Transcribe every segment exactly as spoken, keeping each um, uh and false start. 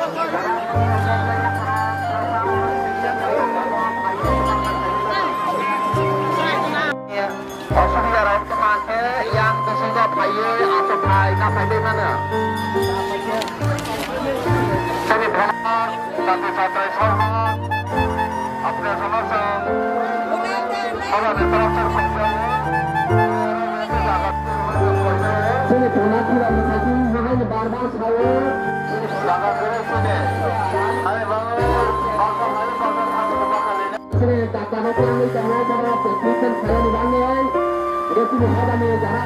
Osubida rok tongma khe yang bisingo phaiwi aswk phai na phai de mano. Chini bhela bati satrai sokno apne sono song. Chini pona kura ni khachi hahaini bar bar sayo. Chini kaka no kwrwngwi tongo, bono prescription khainani bagwi. Bo chini habani jara.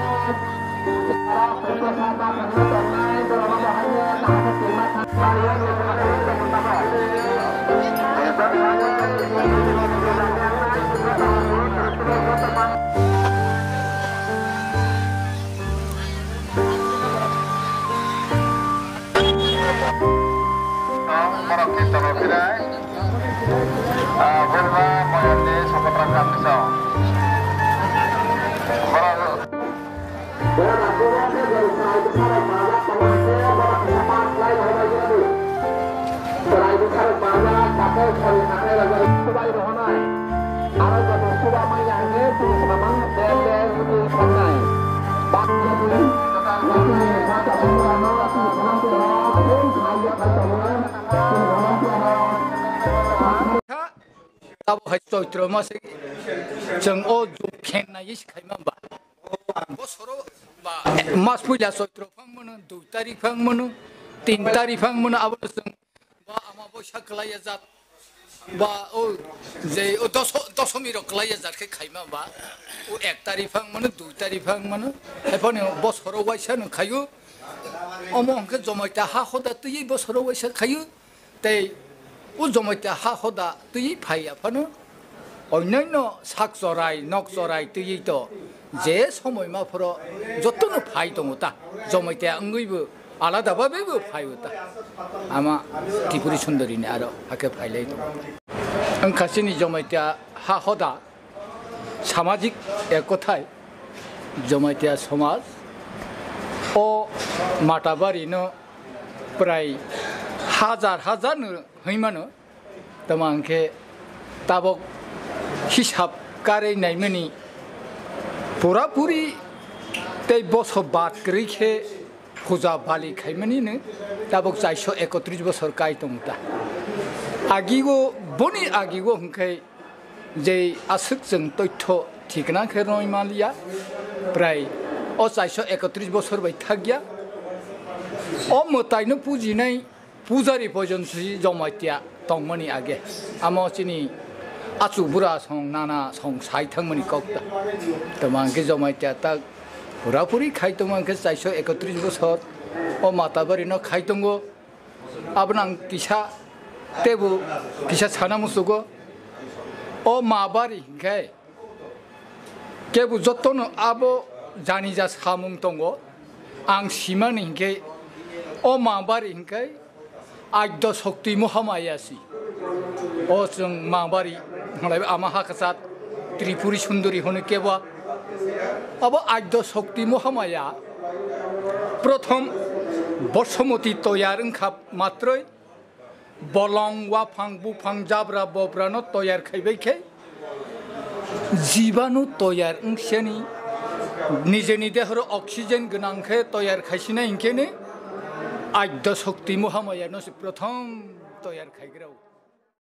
Borok ni tono phirai, ah, Burma Moyol ni Sokotra Kami song. Borok Abo hai Choitro mase chwng o jukhen nai se khaima ba. Bosoro ba mas puila Choitro phang mano, dui tarik phang mano, tin tarik phang mano, abo chwng ba ama boisa kwlai ya jat. Ba o je o doso-, dosomi rok kwlai ya jat khe khaima ba. O ek tarik phang mano, dui tarik phang mano. Hai phano bosoro waisa no khaio. Omo hwnkhe Jomaita ha hoda twiwi bosoro waisa khaio. Tei o Jomaita ha hoda twiwi phai ya phano, onyaino sak chorai, nok chorai twiwi to je somoi ma phoro jotono phai tongo ta. Jomaita wngwibo alada babe bo phai o ta. Ama Tripuri Sundori ni aro hakhe phailai tongo. Wngkha chini Jomaita ha hoda. Samajik ekothai, Jomatia somaj o Matabari no prai hajar hajar no hwnwi mano. Tamo hwnkhe tabok hisab karwi naimani pura puri tei boso bad kwrwi khe puja bali khaimani no tabok chaiso ekotris bosor kai tongo ta. Agi o, boni agi o hwnkhe je aswk chwng toitho thikna khe rwngwi manliya, prai o chaiso ekotris bosor bai thakya. O mwtaino pujinai pujari pojon si Jomatia tongmani age. Amo chini achu bura song nana song sai thangmani kok ta. Tamo hwnkhe Jomatia ta purapuri khai tongma hwnkhe chaiso ekotris bosor o Matabari no khai tongo. Abono ang kisa teibo kisa sana musugo. O Mabari hinkhe kebo jotono abo janija samung tongo. Ang simani hinkhe o Mabari hinkhe Adya Shakti Mahamaya si. O chwng Mabari hwnlai ama hakasat Tripuri Sundori hwnwi kebo. Abo Adya Shakti Mahamaya prothom Bosomoti toyar wngkha matroi bolong, waphang, buphang, jabra, bobrano toyar khaibai khe jibanu toyar wngsiyani nijeni dehoro oxygen gwnang khe toyar khaisinai hinkhe ni Adya Shakti Mahamaya no se prothom toyar khaigrao.